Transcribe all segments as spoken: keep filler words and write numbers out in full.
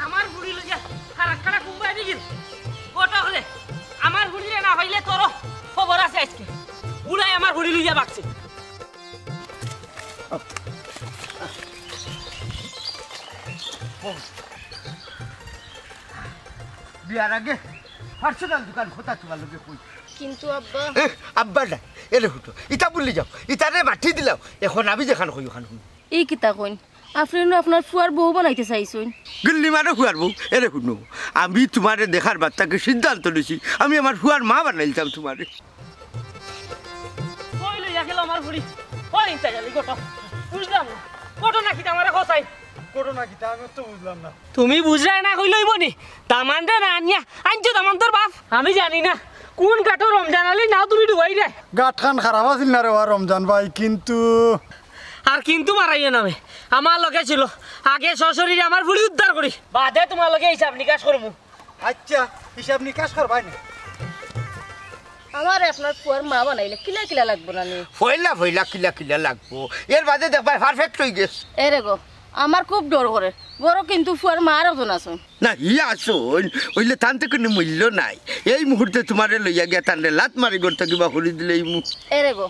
আমার ফুড়ি লইয়া খারাপ খারাপ কুম্বাই দিগিল। কত হলে আমার ফুড়িরে না পাইলে তোরও খবর আছে আজকে। উড়াই আমার ফুড়ি লইয়া বাগছে। বিয়ার আগে পার্সোনাল দোকান খোতা তোমার লগে কই। কিন্তু আব্বা। এ, আব্বা না, এরে হুটো, ইতা ভুলি যাও, ইতারে মাটি দিলাও। এখন আমি যেখান কই ওখান হুন। ই কিতা কইন? আপনে নু আপনার ফুয়ার বউ বানাইতে চাইছইন। গুল্লি মারো ফুয়ার বউ, এরে হুনো, আমি তোমারে দেখার বাদ থাকি সিদ্ধান্ত নিছি, আমি আমার ফুয়ার মা বানাইলতাম তোমারে। কই লইয়া গেল আমার ফুড়ি? কই ইনতা গেলি ঘটক? বুঝলাম না। ঘটনা কিতা আমারে কও চাই? ঘটনা কিতা আমি তো বুঝলাম না। তুমি বুঝরায় না কইলে অইবো নি? দামান্দরে না আনিয়া আনছো দামান্দর বাফ। আমি জানি না কুন ঘাটো রমজান আলীর নাও তুমি ডুবাইরায়। ঘাটখান খারাপ আছিল না রে বা রমজান ভাই, কিন্তু আর কিন্তু মারাইও না বে। আমার লগে ছিল, আগে সশরীরে আমার ফুড়ি উদ্ধার করি, বাদে তোমার লগে হিসাব নিকাশ করমু। আচ্ছা, হিসাব নিকাশ করবায় নি? আমারে আপনার ফুয়ার মা বানাইলে কিলা কিলা লাগবো না নি? ফয়লা ফয়লা কিলা কিলা লাগবো, এর বাদে দেখবায় পারফেক্ট অই গেছে। এরে গো, আমার খুব ডর করে। ঘরো কিন্তু ফুয়ার মা আর একজন আছইন। না, ই আছইন, অইলে তান তো কুনু মূল্য নাই। এই মুহূর্তে তোমারে লইয়া গিয়া তানরে লাত মারি ঘর থাকি বার করি দিলে এই মুখ। এরে গো,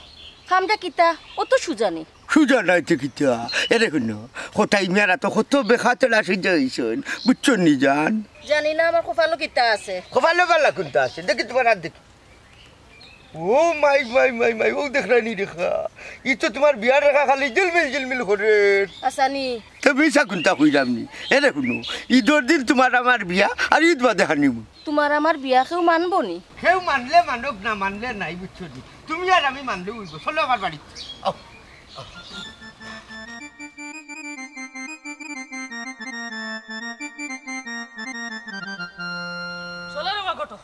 কামটা কিতা? অত সুজা নি। সুজা নায় তে কিতা? এরে হুনো, কটাই মিয়ারা তো কত বেখাতেলা সিদ্ধা অইছইন, বুঝছো নি জান? জানি না আমার কপালো কিতা আছে। কপালো বালা কুনটা আছে? দেখি তোমার হাত দেখি। ও মাই, মাই, মাই, মাই, ও দেখরায় নি রেখা। ই তো তোমার বিয়ার রেখা খালি ঝিলমিল ঝিলমিল করের। আচ্ছা নি। তে মিছা কুনটা কইরাম নি? এরে হুনো, ইদর দিন তোমার আমার বিয়া, আর ইদ বাদে হানিমুন। তোমার আমার বিয়া কেউ মানবো নি? কেউ মানলে মানউক, না মানলে নাই, বুঝছো নি? তুমি আর আমি মানলেউ অইবো। চলো আমার বাড়িত। আও। চলো রে বা ঘটক।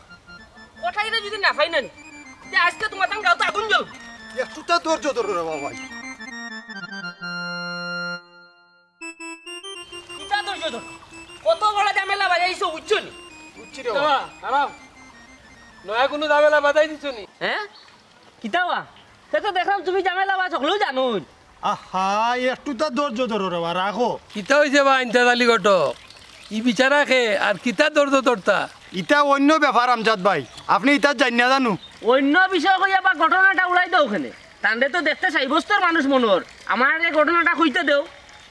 কটাইরে যদি না পাই না নি, তে আজকে তোমার তান গাউত আগুন জ্বলবো। একটুতা ধৈর্য ধরো রে বাবা। কিতা ধৈর্য ধরো? কত বড় ঝামেলা বাজাইছো, বুঝছো নি? বুঝছি রে বাবা। দাঁড়াও, দাঁড়াও। নয়া কুনু ঝামেলা বাজাই দিছো নি? হ্যাঁ? কিতা বা? তে তো দেখরাম তুমি ঝামেলাবাজ, হকলেউ জানইন। আহা, একটুতা ধৈর্য ধরো রে বা, রাখো। কিতা অইছে বা ইন্তাজ আলী ঘটক? ই বিচারা কে আর কিতা ধৈর্য ধরতা? ইতা অইন্য ব্যাপার আমজাদ ভাই, আপনে ইতা জানইন না জানু। অইন্য বিষয় কইয়া বা ঘটনাটা উড়াই দেও কেনে? তানরে তো দেখতে সাব্যস্তর মানুষ মনো অর। আমারে ঘটনাটা কইতে দেও।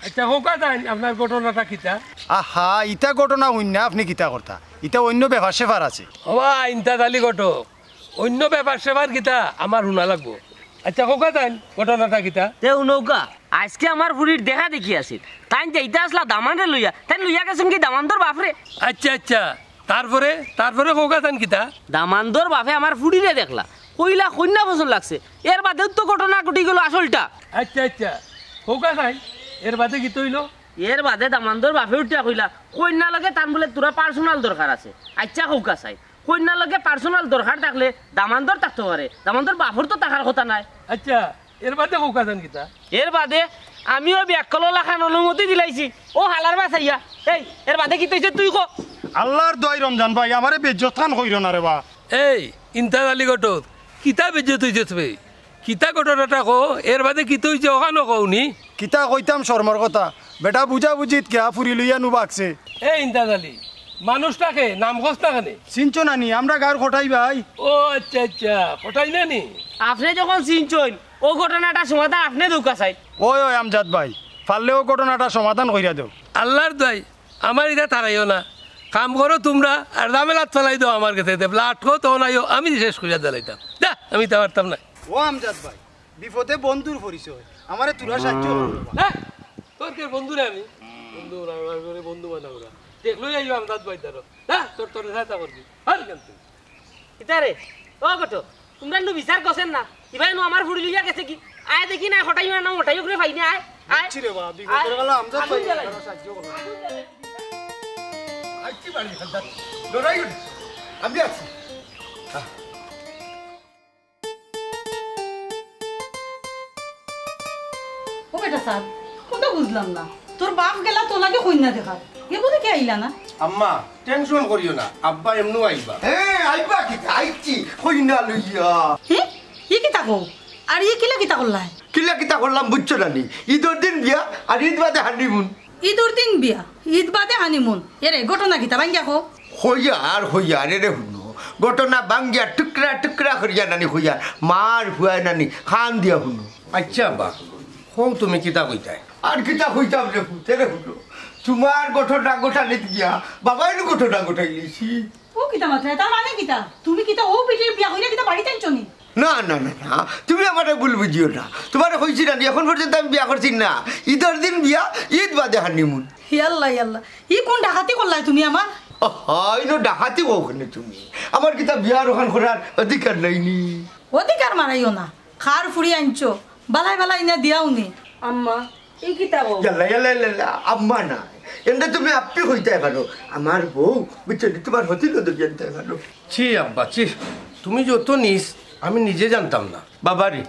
আচ্ছা, কউক্কা তাইন, আপনার ঘটনাটা কিতা? আহা, ইতা ঘটনা অইন্য না, আপনে কিতা করতা? ইতা অইন্য ব্যাপার স্যাপার আছে। ও বা ইন্তাজ আলী ঘটক, অইন্য ব্যাপার স্যাপার কিতা আমার হুনা লাগবো। আচ্ছা, কউক্কা তাইন, ঘটনাটা কিতা? তে হুনউক্কা, আইজকে আমার ফুড়ির দেখা দেখি আছিল। তাইন যাইতা আছলা দামান্দরে লইয়া, তাইন লইয়া গেছইন গি দামান্দর বাফরে। আচ্ছা, আচ্ছা, তারপরে, তারপরে কউক্কা তাইন কিতা? দামান্দর বাফে আমার ফুড়িরে দেখলা, কইলা কইন্যা পছন্দ লাগছে। এর বাদেউ তো ঘটনা ঘটি গেল আসলটা। আচ্ছা, আচ্ছা, কউক্কা তাইন, এর বাদে কিতা অইলো? এর বাদে দামান্দর বাফে উঠিয়া কইলা, কইন্যার লগে তান বুলে থুড়া পার্সোনাল দরকার আছে। আচ্ছা, কউক্কা তাইন, কইন্যার লগে পার্সোনাল দরকার থাকলে দামান্দর থাকতো পারে, দামান্দর বাফর তো থাকার কথা নায়। আচ্ছা, এর বাদে কউক্কা তাইন কিতা? এর বাদে আমি অউ বিয়াক্কলর লাখান অনুমতি দিলাইছি। ও হালার বা চাইয়া, এই, এর বাদে কিতা অইছে তুই ক। আল্লার দোয়াই রমজান ভাই, আমারে বেইজ্জত খান কইরো না রে বা। এই, ইন্তাজ আলী ঘটক, কিতা বেইজ্জত অইছে বে? কিতা ঘটনাটা ক, এর বাদে কিতা অইছে অখানও কও নি? কিতা কইতাম শরমর কথা, বেটা বুঝাবুঝিত কিয়া ফুড়ি লইয়া নু বাগছে। এ ইন্তাজ আলী, মানুষটা কে, নাম কস না কেনে? চিনছো না নি, আমরা গাউর কটাই ভাই। ও আচ্ছা আচ্ছা, কটাই না নি? আপনে যখন চিনছইন, অউ ঘটনাটা সমাধান আপনে দেউক্কা চাই। ওই ওই আমজাদ ভাই, পারলে অউ ঘটনাটা সমাধান কইরা দেও। আল্লার দোয়াই, আমার ইটা তাড়াইও না। কাম করো তুমরা, আর ঝামেলাত ফালাই দেও আমার গেছে। দে, ব্লাড কো তো নাইও, আমি শেষ করিয়া দিলাইতাম। যা, আমি ইতা পারতাম না। ও আমজাদ ভাই, বিপদে বন্ধুর পরিচয়, আমারে থুড়া সাহায্য করো। হ্যাঁ? তোর কে বন্ধু রে আমি? বন্ধু না, আমার করে বন্ধু বানাও না। দেখলেই আইও আমজাদ ভাই ধরো। যা, তোর, তোর সাহায্য করবি। আর কেন তুই? ইতারে, ও ঘটক, তুমরা নু বিচার করছেন না। ইবায় নু আমার ফুড়ি লইয়া গেছে গি? আয় দেখি না, কটাই না, মোটাই করে পাই না, আয়, আয়। বুঝছি রে বা, বিপদর আয়। বেলা আমজাদ ভাই, আগুন জ্বালাই। তারা সাহায্য করো। আইছি বাড়ি, হালদার। লড়াই করি। আমি আছি। ও বেটা সাব, কুন্তা বুঝলাম না। তোর বাফ গেলা তোর লাগি কইন্যা দেখাত, এ বুঝি কে আইলা না? আম্মা, টেনশন করিও না, আব্বা এমনেউ আইবা। হ্যাঁ, আইবা কিতা, আইছি, কইন্যা লইয়া। হে? ই কিতা কও? আর ই কিলা কিতা করলায়? কিলা কিতা করলাম বুঝছো না নি? ইদর দিন বিয়া, আর ইদ বাদে হানিমুন। ইদর দিন বিয়া, ইদ বাদে হানিমুন। এরে, ঘটনা কিতা ভাঙ্গিয়া কও? কইয়ার, কইয়ার, এরে হুনো। ঘটনা ভাঙ্গিয়া টুকরা টুকরা করিয়া নানি কইয়ার। মার ফুয়ায় নানি কান দিয়া হুনো। আইচ্ছা আব্বা, কও তুমি কিতা কইতায়? আর কিতা কইতাম রে পুত, এরে হুনো। তুমার ঘটনা ঘটানিত গিয়া বাবাইনও ঘটনা ঘটাইলিছি। ও কিতা মাতরায়? তার মানে কিতা? তুমি কিতা অউ বেটির বিয়া করিয়া কিতা বাড়িত আনছো নি? না, না, না, না, তুমি আমারে ভুল বুঝিও না। তুমারে কইছি না নি, এখন পর্যন্ত আমি বিয়া করছি না। ইদর দিন বিয়া, ইদ বাদে হানিমুন। ইয়াল্লা, ইয়াল্লা, ই কোন ডাকাতি করলায় তুমি আমার? আহা, ইনো ডাকাতি কও কেনে তুমি? আমার কিতা বিয়ার অখান করার অধিকার নাই নি? অধিকার মারাইও না, কার ফুড়ি আনছো, বালায় বালায় ইনা দিয়াও নি। আম্মা, ই কিতা কও? ইয়াল্লা, ইয়াল্লা, ইয়াল্লা, ইয়াল্লা, আম্মা না। এনরে তুমি আপ্পি কইতায় পারো। আমার বউ, বুঝছো নি, তুমার হতিনও ধরিয়া আনতায় পারো। ছি আব্বা, ছি। তুমি যত নিস, আমি নিজে জানতাম না। বাবারে,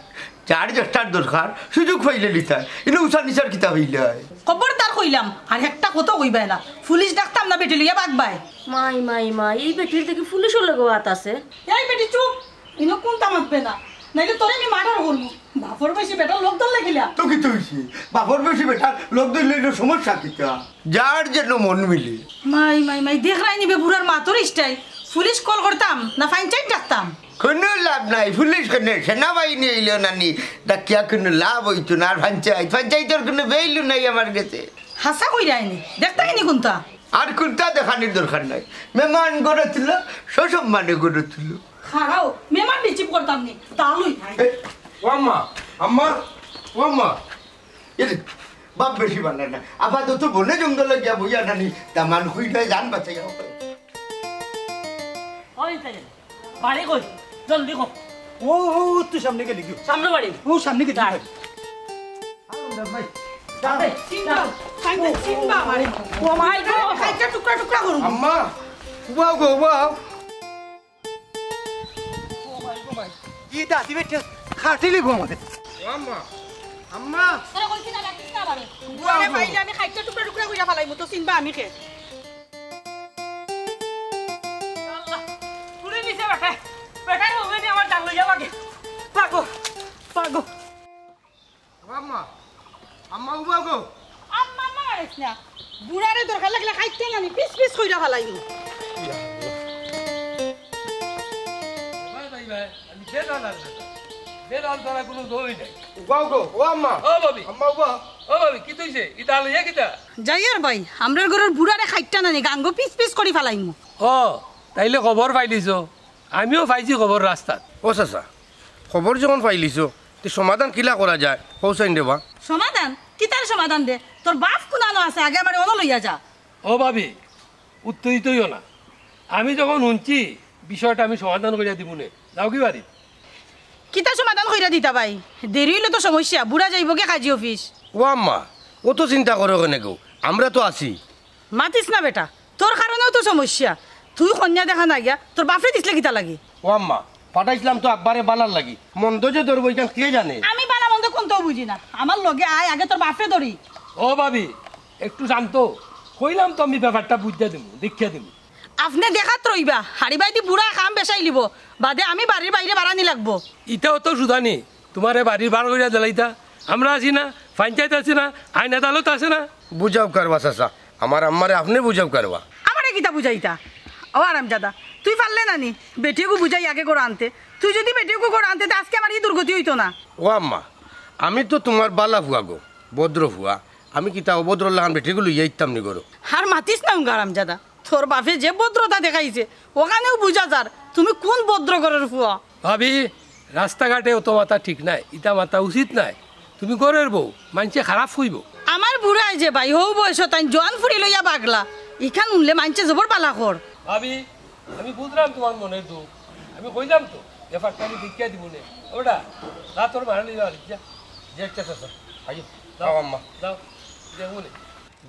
যার যেটার দরকার, সুযোগ পাইলে লিতায়। ইনো উষা নিশার কিতা অইলায়? খবরদার কইলাম, আর একটা কথা কইবায় না। পুলিশ ডাকতাম না, বেটি লইয়া ভাগবায়। মাই, মাই, মাই, ই বেটির দেখি পুলিশর লগেও আত আছে। এই বেটি চুপ, ইনো কুন্তা মাতবে না, নাইলে তোরে আমি মার্ডার করমু। বাপর বয়সী বেটার লগ ধরলে কিলা? তো কিতা অইছে? বাপর বয়সী বেটার লগ ধরলে ইনো সমস্যা কিতা? যার যেন মন মিলে। মাই, মাই, মাই, দেখরায় নি বে বুড়ার মাতর স্টাইল। পুলিশ কল করতাম না পঞ্চায়েত ডাকতাম? কুনু লাভ নাই, পুলিশ কেনে, সেনাবাহিনী আইলেও নানি ডাকিয়া কুনু লাভ অইতো না। আর পঞ্চায়েত, পঞ্চায়েতর কুনু ভ্যালু নাই আমার গেছে। হাছা কইরায় নি, দেখতায় নি কুন্তা? আর কুন্তা দেখানির দরকার নাই। মেমান ঘরো তুলো, সসম্মানে ঘরো তুলো। খাড়াও, মেমান রিসিভ করতাম নি, তালুই। এ, ও আম্মা, আম্মা, ও আম্মা। এরে, বাপ বেশি বালা না। আপাতত বনে জঙ্গলো গিয়া বইয়া নানি, দামান খুইলায় জান বাঁচাইয়া। ওই তাই, বাড়ি কই? জলদি কও। ও, ও, ও, তুই সামনে গেলি কি? সামনে বাড়ি। ও, সামনে গেলি যাই। ভাই। আবে, সিম্বা, কাইন্দে সিম্বা আমারে। ও মাই গো, কাইটা টুকরা টুকরা করুম। আম্মা, উবাও গো, উবাও। ই দাদি বেটা খাটিলি গো আমারে। ও আম্মা, আম্মা। তোরা কইছি না, ডাকিস না আমারে। বুড়ারে পাইলে আমি খাইতে টুকরা টুকরা কইরা ফালাইমু, তো চিনবা আমি কে? আল্লাহ, পুড়ে নিছে বেটা। বেটারে হবে নি আমার জান লইয়া লাগে। পাগো, পাগো। ও আম্মা, আম্মা উবা গো। আম্মা, আম্মা মারিস না। বুড়ারে দরকার লাগলে খাইতে নানি, পিস পিস কইরা ফালাইমু। ভাই, ভাই, ভাই, আমি বেলাল আর বেলাল। বেলাল ছাড়া কুনু দই নাই। উবা গো, ও আম্মা। ও ভাবি। আম্মা উবা। ও ভাবি, কিতা অইছে? ইতা লইয়া কিতা? যাইয়ার ভাই, আমরার ঘরর বুড়ারে খাইতে নানি, গাঙ্গো পিস পিস করি ফালাইমু। ও, তাইলে খবর পাইলিছো? আমিও পাইছি খবর রাস্তাত। ও চাচা, খবর যখন পাইলিছো, তে সমাধান কিলা করা যায়? কও চাইন রে বা। সমাধান? কিতার সমাধান দে? তোর বাপ কুনানো আছে, আগে আমারে অনো লইয়া যা। ও ভাবি, উত্তেজিত অইও না। আমি যখন হুনছি, বিষয়টা আমি সমাধান করিয়া দিমুনে। যাওগি বাড়িত। কিতা সমাধান কইরা দিতা ভাই? দেরি অইলে তো সমস্যা, বুড়া যাইবোগি কাজী অফিস। ও আম্মা, অত চিন্তা করো কেনে গো? আমরা তো আছি। মাতিস না বেটা, তোর কারণেউ তো সমস্যা। তুই কইন্যা দেখা না গিয়া তোর বাপরে দিছলে কিতা লাগি? ও আম্মা, পাঠাইছলাম তো আব্বারে বালার লাগি, মন্দ যে ধরবো ইখান কে জানে? আমি বালা মন্দ কুন্তাউ বুঝি না, আমার লগে আয় আগে তোর বাপরে ধরি। ও ভাবি, একটু শান্ত, কইলাম তো আমি ব্যাপারটা বুঝিয়া দিমু, দেখিয়া দিমু। আপনে দেখাত রইবা, হাড়ি বাইদি বুড়া কাম বেশাইলিবো, বাদে আমি বাড়ির বাইরে বারানি লাগবো। ইতাও তো সুদানি, তুমারে বাড়ির বার করিয়া দিলাইতা। আমরা আছি না, পঞ্চায়েত আছে না, আইন আদালত আছে না। বুঝাও কারবা চাচা, আমার আম্মারে আপনে বুঝাও কারবা। আমারে কিতা বুঝাইতা? ও আরামজাদা, তুই পারলে না নি বেটিগু বুঝাই আগে ঘরো আনতে? তুই যুদি বেটিগু ঘরো আনতে, তে আজকে আমার ই দুর্গতি অইতো না। ও আম্মা, আমি তো তুমার বালা ফুয়া গো, ভদ্র ফুয়া, আমি কিতা অভদ্রর লাখান বেটিগু লইয়া আইতাম নি ঘরো। আর মাতিস না উঙ্গা আরামজাদা। তোর বাপে যে ভদ্রতা দেখাইছে, অখানেউ বুঝা যার তুমি কুন ভদ্র ঘরর ফুয়া। ভাবি, রাস্তাঘাটে অত মাতা ঠিক নায়, ইতা মাতা উচিত নায়। তুমি ঘরর বউ, মাইনষে খারাপ কইবো। আমার বুড়ায় যে ভাই, হউ বয়সো তাইন জোয়ান ফুড়ি লইয়া বাগলা, ইখান হুনলে মাইনষে জবর বালা কর। ভাবি, আমি বুঝলাম তুমার মনর দুখ, আমি কইলাম তো, ব্যাপারটা আমি দেখিয়া দিমুনে। ওটা, যা তোর মারে লইয়া বাড়িত যা। জি, আচ্ছা, আচ্ছা, আচ্ছা। আইও। যাও, যাও, আম্মা। যাও, দেখমুনে।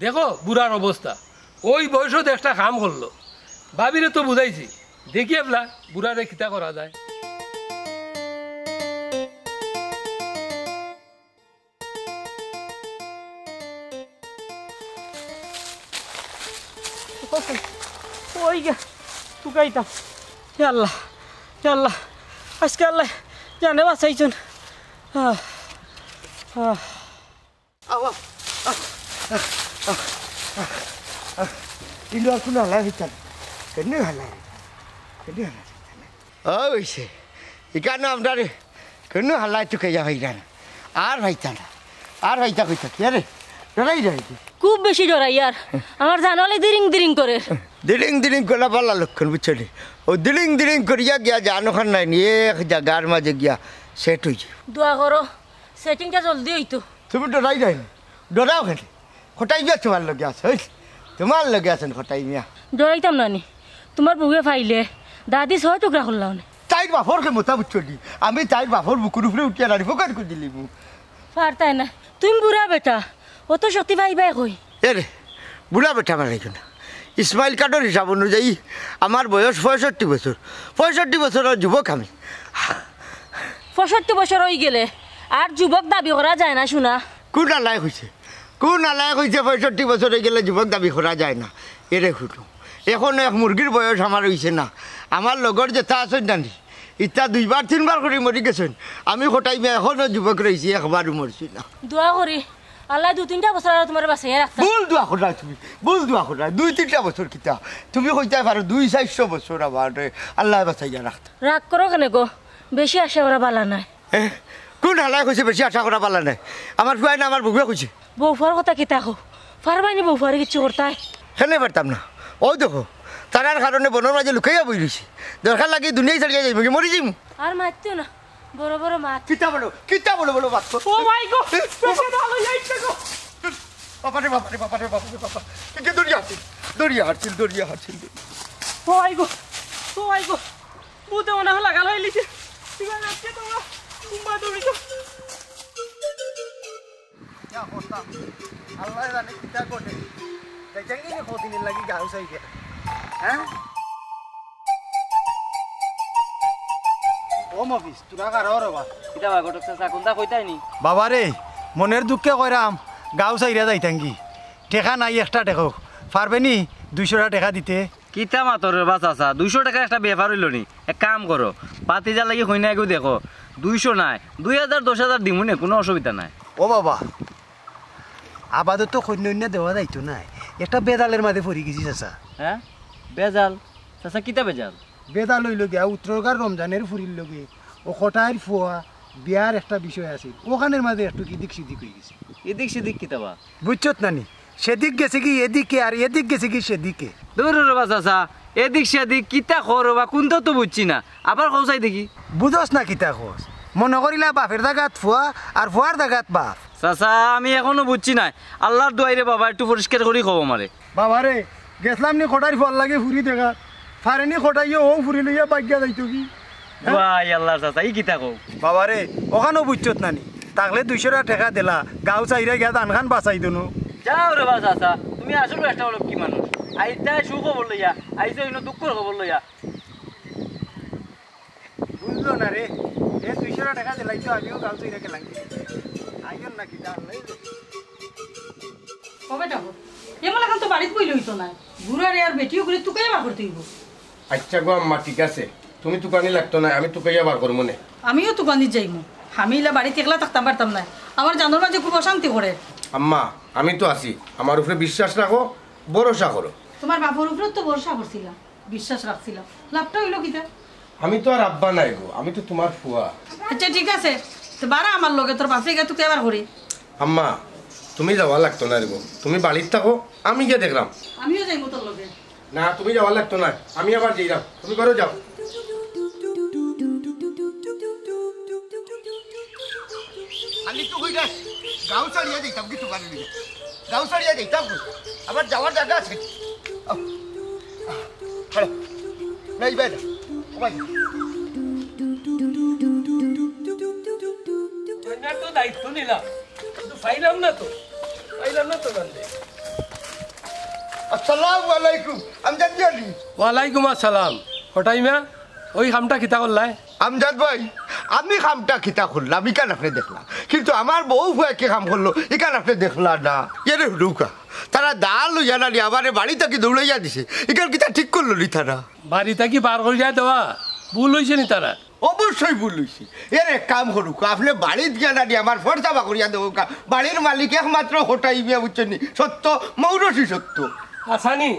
দেখো বুড়ার অবস্থা, অউ বয়সো একটা কাম করলো। ভাবিরে তো বুঝাইছি, দেখি এবলা বুড়ারে কিতা করা যায়। ওই গা, তুকাইতাম। ইয়া আল্লাহ, ইয়া আল্লাহ, আজকে আল্লাহ জানে বাঁচাইছুন। আহ, আহ। আও, আও, আও, আও। ইনো আর কুনু হালায় অইতা না। কেনে হালায়? কেনে হালায়? ও অইছে। ইখানো আমরারে কুনু হালায় তুকাইয়া পাইরা না। আর পাইতা না। আর পাইতা কইতা কি? আরে, ডরাই যায় কি? খুব বেশি ডরাইয়ার। আমার জানলে দিরিং দিরিং করের। দিরিং দিরিং করা ভালা লক্ষণ, বুঝছো নি? অউ দিরিং দিরিং করিয়া গিয়া জান অখান নাই নি, এক জাগার মাঝে গিয়া সেট অইযিবো। দোয়া করো, সেটিংটা জলদি অইতো। তুমি ডরাই যায় নি? ডরাও কেনে? কটাই মিয়া তুমার লগে আছে, অই, তুমার লগে আছইন কটাই মিয়া। ডরাইতাম না নি, তুমার বউয়ে পাইলে দাদি ছয় টুকরা করলা অনে। তাইর বাপর ক্ষমতা বুঝছো নি? আমি তাইর বাপর বুকুর উপরে উঠিয়া নাড়ি ফোকার করি দিলিমু। পারতায় না, তুমি বুড়া বেটা, অত শক্তি পাইবায় কই? এরে, বুড়া বেটা মারাইও না। ইসমাইল কার্ডর হিসাব অনুযায়ী আমার বয়স পঁয়ষট্টি বছর। পঁয়ষট্টি বছরর যুবক আমি। পঁয়ষট্টি বছর অইগেলে আর যুবক দাবি করা যায় না, শুনা। কুন আলায় কইছে? কুন আলায় কইছে পঁয়ষট্টি বছর অইগেলে যুবক দাবি করা যায় না? এরে হুনো, অখনো এক মুরগির বয়স আমার অইছে না। আমার লগর যেতা আছইন না নি, ইতা দুইবার তিনবার করি মরি গেছইন। আমি কটাই মিয়া অখনো যুবক রইছি, একবারও মরছি না। দোয়া করি, আল্লায় দুই তিনটা বছর আরো তুমারে বাঁচাইয়া রাখতা। ভুল দোয়া কররায় তুমি, ভুল দোয়া কররায়। দুই তিনটা বছর কিতা? তুমি কইতায় পারো দুই চাইরশো বছর আমারে আল্লায় বাঁচাইয়া রাখতা। রাগ করো কেনে গো? বেশি আশা করা ভালা নায়। এ, কুন হালায় কইছে বেশি আশা করা ভালা নায়? আমার ফুয়ায় না আমার বউয়ে কইছে। বউ ফুয়ার কথা কিতা কও? পারবায় নি বউ ফুয়ারে কিচ্ছু করতায়? কেনে পারতাম না? অউ দেখো, তারার কারণে বনর মাঝে লুকাইয়া বই রইছি। দরকার লাগে দুনিয়া ছাড়িয়া যাইমু, কি মরি যাইমু? আর মাতিও না, বড় বড় মাত। কিতা বড়, কিতা বড় বড় মাত? ও মাই গো, এ, ও পেটে ভালো যাইছে গো। বাবারে, বাবারে, বাবারে, বাবারে, বাবা। কে দড়িয়া আছিল, দড়িয়া আছিল, দড়িয়া আছিল। ও মাই গো, ও মাই গো। ভূতে মনে হয় লাগাল অইলিছে। এবার আজকে তোমরা ঘুমা দৌড়ি তো। ইয়া করতাম। আল্লায় জানে কিতা করে। দেখেন কি কদিন লাগি গাউ চাইবে। হ্যাঁ? ও মফিজ, তোরা কারা রে বা? কিতা বা ঘটক চাচা, কুনতা কইতায় নি? বাবারে, মনের দুঃখে কইরাম, গাউ চাইরা যাইতাঙ্গি। টেকা নাই একটা টেকাও। পারবে নি দুইশোটা টেকা দিতে? কিতা মাতর রে বা চাচা, দুইশো টেকা একটা বেপার অইলো নি? এক কাম করো, ভাতিজার লাগি কইনা এগু দেখো, দুইশো নায়, দুই হাজার, দশ হাজার দিমুনে, কুনু অসুবিধা নাই। ও বাবা, আপাতত কইনা উইনা দেওয়া যাইতো নায়, একটা বেজালর মাঝে পড়ি গেছি চাচা। হ্যাঁ, বেজাল? চাচা, কিতা বেজাল? বেজাল অইলো গিয়া উত্তরগার রমজানের ফুরির লগে অউ কটাইর ফুয়া বিয়ার একটা বিষয় আছিল, অখানর মাঝে একটু ইদিক সিদিক অই গেছে। ইদিক সিদিক কিতা বা? বুঝছত না নি? সেদিক গেছে কি এদিকে, আর এদিক গেছে কি সেদিকে। দূর রে বা চাচা, এদিক সেদিক কিতা কও রে বা, কুনতা তো বুঝছি না। আবার কও চাই দেখি। বুঝস না কিতা কস? মনো করিলা বাপর জাগাত ফুয়া আর ফুয়ার জাগাত বাপ। চাচা, আমি এখনো বুঝছি না। আল্লার দোয়াই রে বাবা, একটু পরিষ্কার করি কও আমারে। বাবারে, গেছলাম নি কটাইর ফুয়ার লাগি ফুরি দেখাত, পারে নি কটাইয়ে অউ ফুরি লইয়া ভাগিয়া যাইতো কি? হ্যাঁ? ওয়াই আল্লার চাচা, ই কিতা কও? বাবারে, অখানও বুঝছত না নি? থাকলে দুইশোটা টেকা দিলা, গাউ চাইরা গিয়া ধানখান বাচাই দিনু। যাও রে বা চাচা, তুমি আসলে একটা অলক্ষী মানুষ। আইতায় সুখবর লইয়া, আইছো ইনো দুঃখর খবর লইয়া। বুঝলো না রে, এ দুইশোটা টেকা দিলাই তো আমিও গাউ চাইরা গেলাম। আইন না কিতা আল্লায়। ও বেটা, এমন অখন তো বাড়িত বইলে অইতো নায়। বুড়ারে আর বেটিও করে তুকাইয়া বার করতে অইবো। আচ্ছা গো আম্মা, ঠিক আছে, তুমি তুকানি লাগতো নায়, আমি তুকাইয়া বার করমু নে। আমিও তুকানিত যাইমু। আমি ইলা বাড়িত একলা থাকতাম পারতাম নায়। আমার জানর মাঝে খুব অশান্তি করে। আম্মা, আমি তো আছি, আমার উপরে বিশ্বাস রাখো, ভরসা করো। তুমার বাপর উপরে তো ভরসা করছিলাম, বিশ্বাস রাখছিলাম, লাভটা অইলো কিতা? আমি তো আর আব্বা নায় গো, আমি তো তুমার ফুয়া। আচ্ছা ঠিক আছে, তে বারা আমার লগে, তোর বাপরে গিয়া তুকাইয়া বার করি। আম্মা, তুমি যাওয়া লাগতো নায় রে গো, তুমি বাড়িত থাকো, আমি গিয়া দেখরাম। আমিও যাইমু তোর লগে। না, তুমি যাওয়া লাগতো নায়, আমি আবার যাইরাম, তুমি ঘরো যাও। খালি তো কইরা গাউ ছাড়িয়া যাইতাম কি তুকানি লইয়া? গাউ ছাড়িয়া যাইতাম কই? আমার যাওয়ার জাগা আছে। আও। খাড়া। না, ইবায় না। ওবায়। কইনার তো দায়িত্ব নিলাম, কিন্তু পাইলাম না তো। পাইলাম না তো বান্দে। আসসালামু আলাইকুম, আমজাদ মিয়া নি? ওয়ালাইকুম আসসালাম। কটাই মিয়া, অউ কামটা কিতা করলায়? আমজাদ ভাই, আমি কামটা কিতা করলাম, ইখান আপনে দেখলা। কিন্তু আমার বউ ফুয়ায় কি কাম করলো, ইখান আপনে দেখলা না। এরে হুরুকা, তারা দা লইয়া না নি আমারে বাড়ি থাকি দৌড়াইয়া দিছে। ইখান কিতা ঠিক করলো নি তারা? বাড়ি থাকি বার করিয়া দেওয়া ভুল অইছে নি তারার? অবশ্যই ভুল অইছে। এর এক কাম করুক্কা, আপনে বাড়িত গিয়া নানি আমার ফর্দ চাফা করিয়া দেউক্কা। বাড়ির মালিক একমাত্র কটাই মিয়া, বুঝছইন নি? সত্য, মৌরসি সত্য। আছানি,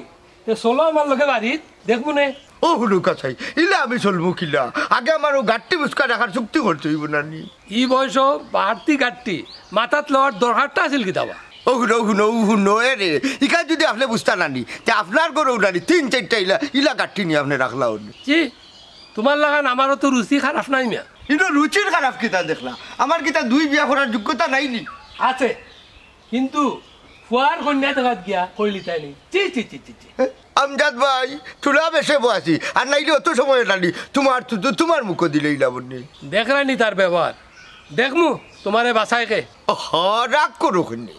তে চলো আমার লগে বাড়িত, দেখমু নে। ও হুরু কছাই, ইলা আমি চলমু কিলা? আগে আমার অউ গাট্টি বুসকা রাখার চুক্তি করতে অইবো না নি? ই বয়সো বাড়তি গাট্টি, মাথাত লওয়ার দরকারটা আছিল কিতা বা? ও হুনো, হুনো, হুনো, এ রে, ইখান যুদি আপনে বুঝতা না নি, তে আপনার ঘরো না নি, তিন চাইরটা ইলা, ইলা গাট্টি নি আপনে রাখলা অনে। জি, তুমার লাখান আমারও তো রুচি খারাপ নাই মিয়া। ইনো রুচির খারাপ কিতা দেখলা? আমার কিতা দুই বিয়া করার যোগ্যতা নাই নি? আছে, কিন্তু ফুয়ার কইন্যা দেখাত গিয়া কইলিতায় নি। ছি, ছি, ছি, ছি, ছি। এ, আমজাদ ভাই, থুড়া বেশে বয়াসি, আর নাইলে অত সময় নানি, তুমার, তু-, তু-, তুমার মুখো দিলে ইলা বন্নি। দেখরায় নি তার ব্যবহার, দেখমু তুমারে বাচায় কে। অহ, রাগ করো কেনে?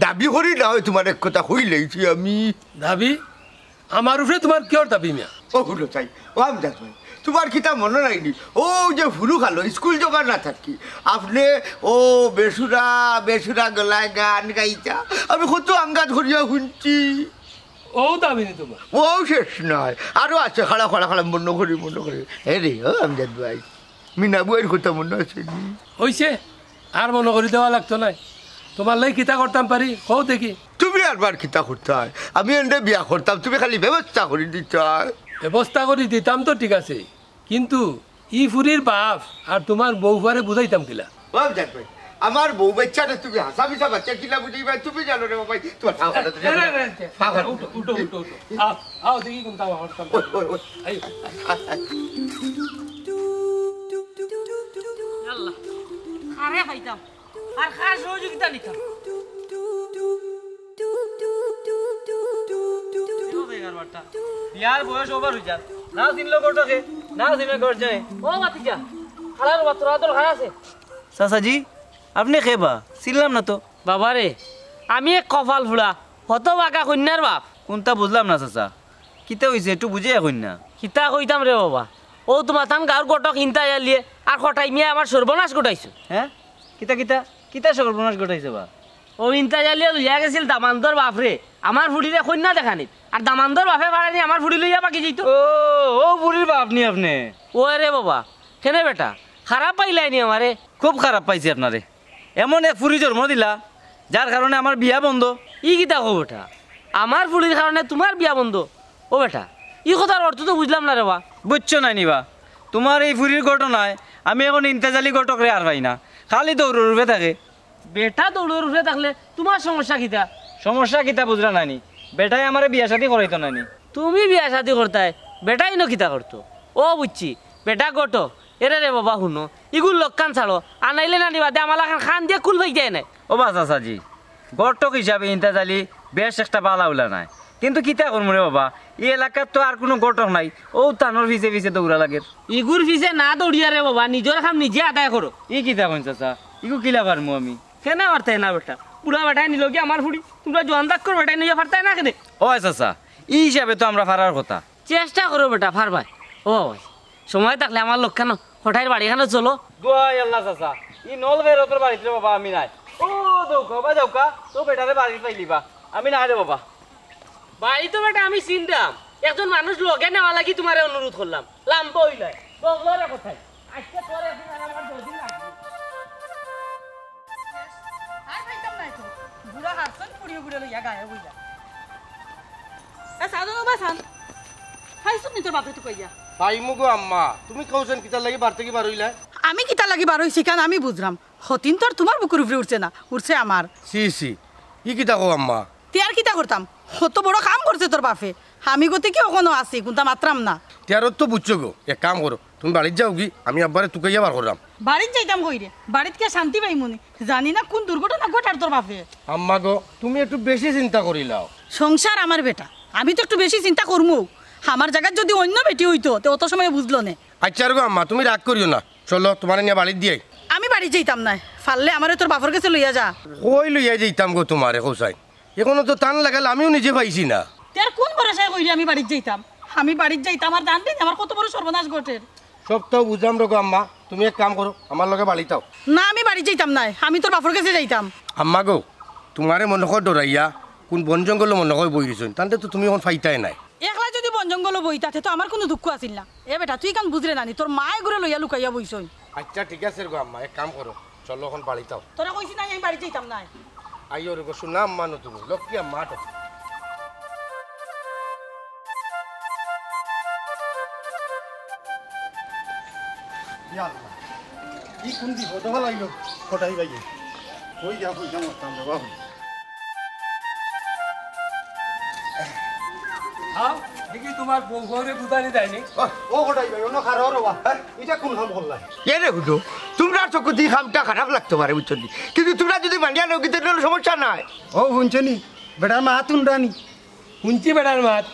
দাবি করি না অয় তুমার এক কথা কইলাইছি আমি। দাবি? আমার উপরে তুমার কিওর দাবি মিয়া? ও হুনো চাই, ও আমজাদ ভাই, তুমার কিতা মনো নাই নি? অউ যে হুরু কালো স্কুল যাবার না থাকি, আপনে ও বেসুরা, বেসুরা গলায় গান গাইতা, আমি কত আঙ্গাত করিয়া হুনছি। ও দাবি নি তুমার? ও শেষ নায়, আরো আছে, খাড়া, খাড়া, খাড়া, মনো করি, মনো করি। এ রে, ও আমজাদ ভাই, মিনা বুয়াইর কথা মনো আছে নি? অইছে, আর মনো করি দেওয়া লাগতো নায়। তুমার লাগি কিতা করতাম পারি, কও দেখি। তুমি আরবার কিতা করতায়? আমি এনরে বিয়া করতাম, তুমি খালি ব্যবস্থা করি দিতায়। ব্যবস্থা করি দিতাম তো ঠিক আছে, কিন্তু ই ফুরির বাফ আর তুমার বউ ফুয়ারে বুঝাইতাম কিলা? বাফ জান ভাই, আমার বউ বাইচ্চারে তুমি হাছা মিছা বাইচ্চা কিলা বুঝাইবায়, তুমি জানো রে বাবা, তুমার ঠাও খাটা এ, এ, এ, এ, উঠো, উঠো, উঠো, উঠো। আও, আও, দেখি কোনটা আমার সামনে। ওই, ওই, ওই। এই। আল্লাহ। আরে ভাইজান, আর কার সহযোগিতা নিতাম? বিয়ার বয়স over অই যার। না চিনলো ঘটকে, না চিনে ঘর যায়। ও ভাতিজা, খালার বাত তোরা দল খায় আছে। চাচাজি, আপনে কে বা? চিনলাম না তো। বাবারে, আমি এক কপাল ফুড়া, হতভাগা কইন্যার বাফ। কুনতা বুঝলাম না চাচা, কিতা অইছে একটু বুঝাইয়া কইন না। কিতা কইতাম রে বাবা, অউ তুমার তান গাউর ঘটক ইন্তা জালিয়ে আর কটাই মিয়ায় আমার সর্বনাশ ঘটাইছে। হে? কিতা, কিতা, কিতা সর্বনাশ ঘটাইছে বা? অউ ইন্তা জালিয়ে লইয়া গেছিল দামান্দর বাফরে, আমার ফুড়িরে কইন্যা দেখানিত, আর দামান্দর বাফে পারেনি আমার ফুড়ি লইয়া বাকি যাইতো। ও, অউ ফুড়ির বাফ নি আপনে? ওয় রে বাবা, কেনে বেটা, খারাপ পাইলায় নি আমারে? খুব খারাপ পাইছি আপনারে। এমন এক ফুড়ি জন্ম দিলা, যার কারণে আমার বিয়া বন্ধ। ই কিতা কও বেটা? আমার ফুড়ির কারণে তুমার বিয়া বন্ধ? ও বেটা, ই কথার অর্থ তো বুঝলাম না রে বা। বুঝছো নায় নি বা? তুমার এই ফুড়ির ঘটনায় আমি এখন ইন্তেজালি ঘটকরে আর পাই না, খালি দৌড়র উপরে থাকে। বেটা দৌড়র উপরে থাকলে তুমার সমস্যা কিতা? সমস্যা কিতা বুঝরা নায় নি? বেটায় আমারে বিয়া শাদি করাইতো নায় নি। তুমি বিয়া শাদি করতায়, বেটায় ইনো কিতা করতো? ও বুঝছি, বেটা ঘটক। এরে রে বাবা হুনো, ইগুর লক্ষণ ছাড়ো, আনাইলে নানি বাদে আমার লাখান খান দিয়া কুল পাই যায় নায়। ও বা চাচাজি, ঘটক হিসাবে ইন্তেজালি বেশ একটা বালা উলা নায়, কিন্তু কিতা করমু রে বাবা, ই এলাকাত তো আর কুনু ঘটক নাই, অউ তানর পিছে পিছে দৌড়া লাগের। ইগুর পিছে না দৌড়িয়া রে বাবা, নিজর কাম নিজে আদায় করো। ই কিতা কইন চাচা, ইগু কিলা পারমু আমি? কেনে পারতায় না বেটা? বুড়া বেটায় নিলো গি আমার ফুড়ি, তুমরা জোয়ান দাক্কর বেটায় নিয়া পারতায় না কেনে? ওয় চাচা, ই হিসাবে তো আমরা পারার কথা। চেষ্টা করো বেটা, পারবায়। ও ভাই, সময় থাকলে আমার লগে কেনে, কটাইর বাড়ি খানো চলো। দোয়াই আল্লাহ চাচা, ই নল বেরোতর বাড়িত রে বাবা আমি নাই। ও দৌকা বা যাওকা, তো বেটারে বাড়িত পাইলিবা, আমি নাই রে বাবা। বাড়ি তো বেটা আমি চিনতাম, একজন মানুষ লগে নেওয়া লাগি তুমারে অনুরোধ করলাম, লাম্বা অইলায়, বগলরে কথায়। আজকে তোর একদিন আর আমার দুদিন লাগবে। আর পাইতাম নায় তো। বুড়া হারছন, ফুড়িও বুড়া লইয়া গায়ে বইলা। এ, সাধু বাবা, সান। পাইছস নি তোর বাপরে তুকাইয়া? পাইমু গো আম্মা, তুমি কওছন কিতার লাগি বার থাকি বার অইলা? আমি কিতার লাগি বার অইছি, কান আমি বুঝরাম। হতিন তো আর তুমার বুকুর উপরে উঠছে না, উঠছে আমার। ছি, ছি, ই কিতা কও আম্মা? তে আর কিতা করতাম? অত বড় কাম করছে তোর বাপে। আমি গতিকে অখনো আছি, কুনতা মাতরাম না। তে আর অত বুঝছো গো, এক কাম করো, তুমি বাড়িত যাওগি, আমি আব্বারে তুকাইয়া বার কররাম। বাড়িত যাইতাম কই রে? বাড়িত গিয়া শান্তি পাইমু নি? জানি না কুন দুর্ঘটনা ঘটার তোর বাপে। আম্মা গো, তুমি একটু বেশি চিন্তা করিলাও। সংসার আমার বেটা, আমি তো একটু বেশি চিন্তা করমু। আমার জাগাত যুদি অইন্য বেটি অইতো, তে অত সময় বুঝলো নে। আইচ্ছা গো আম্মা, তুমি রাগ করিও না। চলো, তুমারে নিয়া বাড়িত দিয়াই। আমি বাড়িত যাইতাম নায়, পারলে আমারে তোর বাপর গেছে লইয়া যা। কই লইয়া যাইতাম গো তুমারে, কও চাই? অখনো তো তান লাগাল আমিও নিজে পাইছি না। তে আর কুন ভরসায় কইরে আমি বাড়িত যাইতাম? আমি বাড়িত যাইতাম আর জানতে আমার কত বড় সর্বনাশ ঘটের। সব তো বুঝলাম রে গো আম্মা, তুমি এক কাম করো, আমার লগে বাড়িত আও। না, আমি বাড়িত যাইতাম নায়, আমি তোর বাপর গেছে যাইতাম। আম্মা গো, তুমারে মনো কয় ডরাইয়া কুন বন জঙ্গলো মনো কয় বই রইছন, তানতে তো তুমি অখন পাইতায় নায়। একলা যদি বন জঙ্গলো বইতা, তে তো আমার কুনু দুঃখ আছিল না। এ বেটা, তুই ইখান বুঝরে না নি, তোর মায় গুরে লইয়া লুকাইয়া বইছইন। আইচ্ছা, ঠিক আছে গো আম্মা, এক কাম করো, চলো অখন বাড়িত আও। তোরে কইছি না, আমি বাড়িত যাইতাম নায়। আইও রে গো, শুনা আম্মা নু তুমি, লক্ষ্মী আম্মা, আটো। ইয়া আল্লাহ, ই কুন বিপদো ফালাইলো কটাই ভাইয়ে। কই যা, কই যা, মরতাম রে বাবা। হ্যাঁ, দেখি তুমার বউ ঘরে বুঝানি যায়নি। ও, ও কটাই ভাই, অনো খাড়াও রে বা। হ্যাঁ, ইটা কুন কাম করলা? এরে হুনো, তুমরার চউখো দি কামটা খারাপ লাগতো পারে, বুঝছো নি? কিন্তু তুমরা যদি মানিয়া নেও, কিন্তু ইটা কুনু সমস্যা নাই। ও, হুনছো নি? বেটার মাত হুনরা নি? হুনছি বেটার মাত,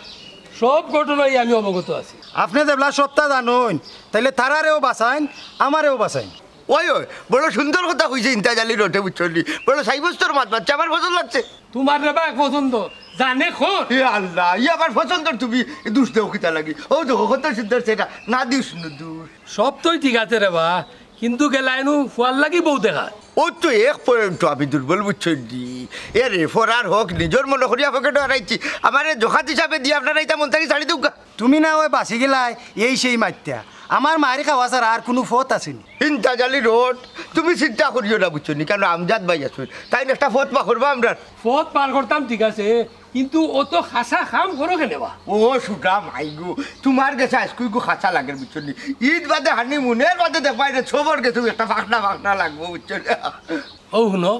সব ঘটনাই আমি অবগত আছি। আপনে যেবলা সবটা জানইন, তাইলে তারারেও বাঁচাইন, আমারেও বাঁচাইন। ওই, ওই, বড় সুন্দর কথা কইছে ইন্তাজ আলী রোডে, বুঝছো নি? বড় সাব্যস্তর মাত মাতছে, আমার পছন্দ লাগছে। তুমার রে বা এক পছন্দ, জানে খোর। এ আল্লাহ, ই আবার পছন্দর তুমি দুষ দেও কিতা লাগি? ও দেখো, কত সুন্দর সেটা, না দিস নু দুষ। সব তো ঠিক আছে রে বা, কিন্তু গেলাইনু ফুয়ার লাগি বউ দেখা। ও তো এক পয়েন্ট আমি দুর্বল, বুঝছো নি? এ রে, ফরার হক, নিজর মনো করিয়া পকেটো হারাইছি। আমারে জকাত হিসাবে দিয়া আপনারা ইতা মন থাকি ছাড়ি দেউক্কা। তুমি না অয় বাঁচি গেলায়, এই সেই মাতিয়া। আমার মারি খাওয়া ছাড়া আর কুনু পথ আছে নি। ইন্তাজ আলী রোড, তুমি চিন্তা করিও না, বুঝছো নি? কেনে আমজাদ ভাই আছইন, তাইন একটা পথ বার করবা আমরার। পথ বার করতাম, ঠিক আছে, কিন্তু অত খাছা কাম করো কেনে বা? ও সুরা মাইগু, তুমার গেছে আইজকু ইগু খাছা লাগের, বুঝছো নি? ইদ বাদে হানিমুন, এর বাদে দেখবায় রে, সবর গেছে একটা ফাখনা ফাখনা লাগবো, বুঝছো নি? ও হুনো,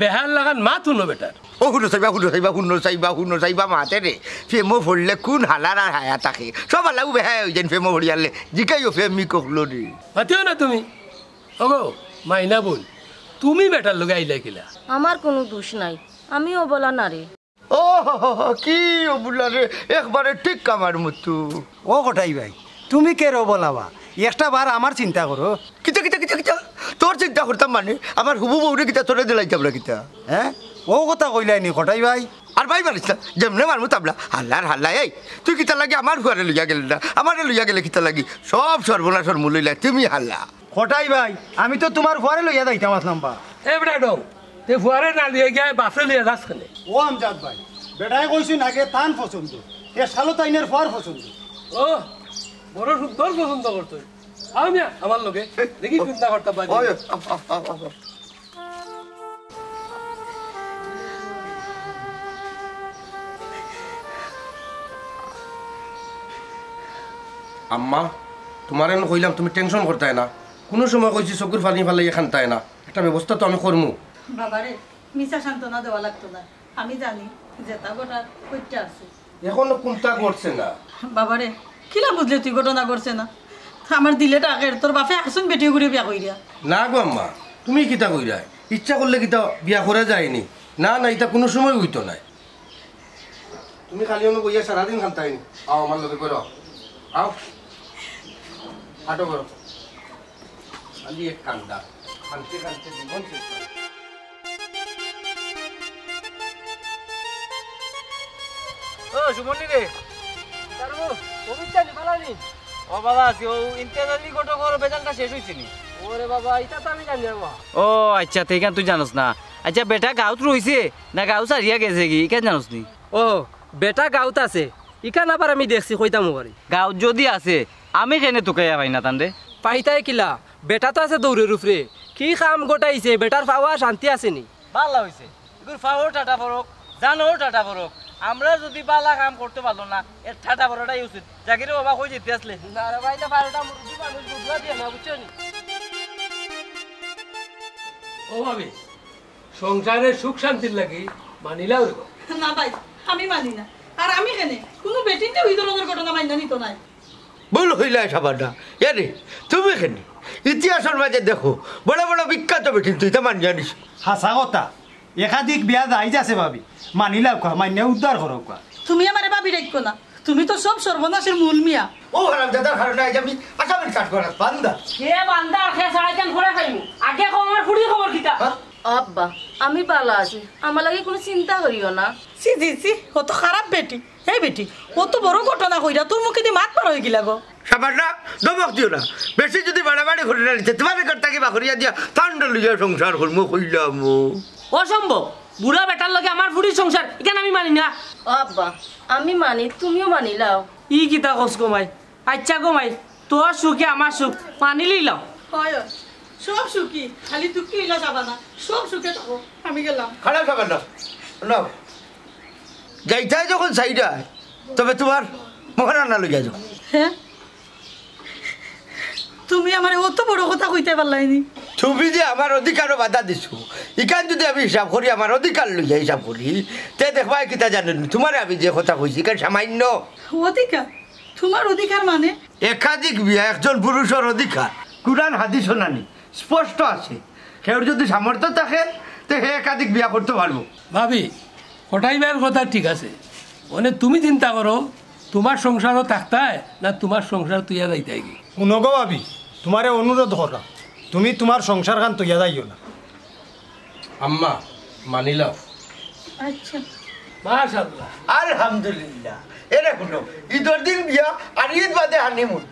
বেহার লাখান মাত হুনো বেটার। ও হুনো চাইবা, হুনো চাইবা, হুনো চাইবা, হুনো চাইবা মাতে রে। প্রেমো পড়লে কুন হালার আর হায়া থাকে? সব হালাউ বেহায়া অইযাইন প্রেমো পড়িয়ালে। জিকাইও প্রেমিক অকলরে। মাতিও না তুমি। ওগো, মাইনা বইন, তুমি বেটার লগে আইলায় কিলা? আমার কুনু দুষ নাই, আমি অবলা নারী। ও হো হো হো, কি অবলা রে, একবারে ঠিক আমার মতো। ও কটাই ভাই, তুমি কেরে অবলা বা? একটা বার আমার চিন্তা করো। কিতা, কিতা, কিতা, কিতা? তোর চিন্তা করতাম মানে? আমার হুবু বউরে কিতা তোরে দিলাইতাম না কিতা? হ্যাঁ? ও কথা কইলায় নি কটাই ভাই? আর ভাই মারিস না, যেমনে মারমু তাবলা। হালার হালা, এই, তুই কিতা লাগি আমার ফুয়ারে লইয়া গেলে না? আমারে লইয়া গেলে কিতা লাগি? সব সর্বনাশর মূল অইলায় তুমি হালা। কটাই ভাই, আমি তো তুমার ফুয়ারে লইয়া যাইতাম আছলাম বা। এ বেটা ডং, তে ফুয়ারে না লইয়া গিয়া বাপরে লইয়া যাস কেনে? ও আমজাদ ভাই, বেটায় কইছইন আগে তান পছন্দ, এ শালো তাইনের ফুয়ার পছন্দ। ও, বড় সুন্দর পছন্দ করতো। আও মিয়া, আমার লগে। দেখি চিন্তা করতা পারি। ওই, up, up, up, up, up. আম্মা, তুমারে নু কইলাম তুমি টেনশন করতায় না। কুনু সময় কইছি চকুর পানি ফালাইয়া কানতায় না। একটা ব্যবস্থা তো আমি করমু। বাবারে, মিছা সান্ত্বনা দেওয়া লাগতো না। আমি জানি যেতা ঘটার কইটা আছে। এখনো কুনতা ঘটছে না। বাবারে, কিলা বুঝলে তুই ঘটনা ঘটছে না? আমার দিলে ডাকের, তোর বাপে আছইন বেটি ঘুরে বিয়া কইরা। না গো আম্মা, তুমি কিতা কইরায়? ইচ্ছা করলে কিতা বিয়া করা যায়নি? না, না, ইতা কুনু সময় অইতো নায়। তুমি খালি অনো বইয়া সারাদিন কানতায় নি। আও আমার লগে করো। আও। আটো করো। খালি এক কান্দা। কানতে কানতে জীবন শেষ করে। ও, সুমনি রে। তার ও, পবিত্রা নি, বালা নি? ও বালা আছি, ও ইন্তেজারি ঘটকর বেজালটা শেষ অইছে নি? ওরে বাবা, ইতা তো আমি জানি না বাবা। ও আইচ্ছা, তে ইখান তুই জানোস না। আইচ্ছা, বেটা গাউত রইছে না গাউ ছাড়িয়া গেছে গি, ইখান জানোস নি? ও, বেটা গাউত আছে, ইখান আবার আমি দেখছি, কইতাম পারি। গাউত যুদি আছে, আমি কেনে তুকাইয়া পাই না তানরে? পাইতায় কিলা, বেটা তো আছে দৌড়ের উপরে। কি কাম ঘটাইছে, বেটার পাওয়া শান্তি আছে নি? বালা অইছে, ইগুর পাওও টাটা পড়ুক, জানও টাটা পড়ুক। আমরা যুদি বালা কাম করতে পারলো না, এর টাটা পড়াটাই উচিত। জাকিরে বাবা, কই যেতে আসলে? না রে ভাই, ইতা বারোটা মুরব্বি মানুষ বুঝবা দিয়ে না, বুঝছো নি? ও ভাবি, সংসারে সুখ শান্তির লাগি মানিলাও রে বাবা। না ভাই, আমি মানি না। আর আমি কেনে? কুনু বেটিন্তে ওই ধরনের ঘটনা মাইনা নিতো নায়। ভুল কইলায় সাবানা। ইয়ারে, তুমি কেনে? ইতিহাসর মাঝে দেখো, বড় বড় বিখ্যাত বেটিন্তে ইতা মানিয়া নিছে। হাছা কথা। একাধিক বিয়া জায়েজ আছে ভাবি। মানিলাউক্কা, মাইনা উদ্ধার করউক্কা। তুমি আমারে ভাবি ডাইক্কো না। তুমি তো সব সর্বনাশর মূল মিয়া। ও হারামজাদার কারণে আইজ আমি আসামির কাঠগড়াত বান্দা। কে বান্দা আর কে ছাড়াইতাম করে খাইমু। আগে কও আমার ফুড়ির খবর কিতা? হ্যাঁ? আব্বা, আমি বালা আছি। আমার লাগি কুনু চিন্তা করিও না। ছি, ছি, ছি, অত খারাপ বেটি। এই বেটি, অত বড় ঘটনা কইরা তোর মুখেদি মাত বার অইগেলা গো। সাবানা, ধমক দিও না। বেশি যুদি বাড়াবাড়ি করিলাইতে, তুমারে ঘর থাকি বার করিয়া দিয়া তান্ডা লইয়া সংসার করমু কইলাম। অসম্ভব। বুড়া বেটার লগে আমার ফুড়ির সংসার, ইখান আমি মানি না। ও আব্বা, আমি মানি, তুমিও মানি লাও। ই কিতা কস গো মাই? আইচ্ছা গো মাই, তোর সুখে আমার সুখ, মানি লইলাম। হয়, হয়। সব সুখী, খালি দুঃখী অইলা যাবা না। সব সুখে থাকো, আমি গেলাম। খারাপ খাবার না, না। যাইতায় যখন চাইরায়, তবে তুমার মহারানা লইয়া যাও। হ্যাঁ? তুমি আমারে অত বড় কথা কইতায় পারলায় নি? তুমি যে আমার অধিকারো বাধা দিছো, ইখান যুদি আমি হিসাব করি, আমার অধিকার লইয়া হিসাব করি, তে দেখবায় কিতা জানো নি, তুমারে আমি যে কথা কইছি, ইখান সামাইন্য। অধিকার? তুমার অধিকার মানে? একাধিক বিয়া একজন পুরুষর অধিকার। কুরআন হাদিসো নানি স্পষ্ট আছে, কেউর যুদি সামর্থ্য থাকে, তে হে একাধিক বিয়া করতো পারবো। ভাবি, কটাই ভাইর কথা ঠিক আছে, মানে তুমি চিন্তা করো, তুমার সংসারো থাকতায় না তুমার সংসার থইয়া যাইতায় গি? হুনো গো ভাবি, তুমারে অনুরোধ করা, তুমি তুমার সংসারখান থইয়া যাইও না। আম্মা, মানিলাও। আচ্ছা। মাশাআল্লাহ। আলহামদুলিল্লাহ। এরে হুনো, ইদর দিন বিয়া আর ইদ বাদে হানিমুন।